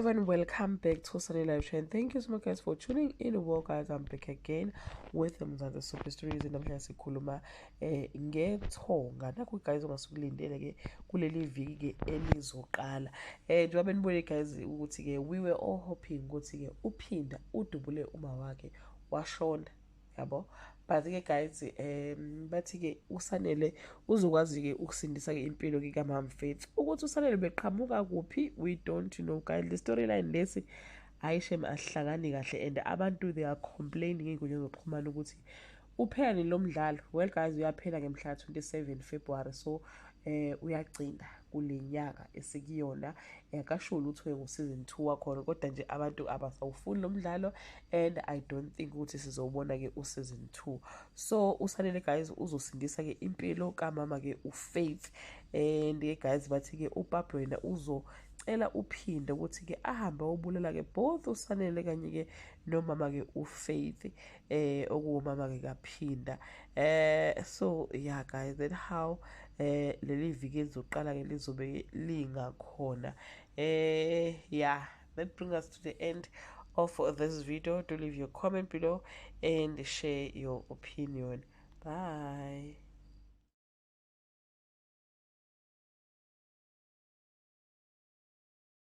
Everyone, welcome back to Sunday Live Show and thank you so much, guys, for tuning in. Well guys, I'm back again with Mzansi Super Stories. Namhlanje sikhuluma ngethonga. Nakho guys, ongasukulindele ke kuleli viki ke elizoqala. Njengoba nibone guys ukuthi ke we were all hoping ukuthi ke uPhinda udubule uma wakhe washona, yabo, but ke guys, bathi ke uSanele uzokwazi ke ukusindisa ke impilo ke kaMam Faith. Ukuthi uSanele beqhamuka kuphi, we don't know guys. Le storyline lesi ayishem ahlangani kahle and abantu, they are complaining ey'nkundleni zokuxhumana ukuthi uphela nini lo mdlalo. Well guys, uyaphela ngemhla 27 February, so uyagcina kule nyanga esikuyona. Akasho lutho ngo-season 2 wakhona, kodwa nje abantu abasawufuni lo mdlalo and I don't think ukuthi sizobona-ke u-season 2. So uSanele guys uzosindisa-ke impilo kamama-ke uFaith and-ke guys, bathi-ke uPablo yena uzocela uPhinde ukuthi-ke ahambe ayobulala-ke both uSanele kanye-ke nomama-ke uFaith, okuwumama-ke kaPhinda. So yeah guys, that how leli viki elizoqala-ke lizobe lingakhona. Yeah, that brings us to the end of this video. Do leave your comment below and share your opinion. Bye.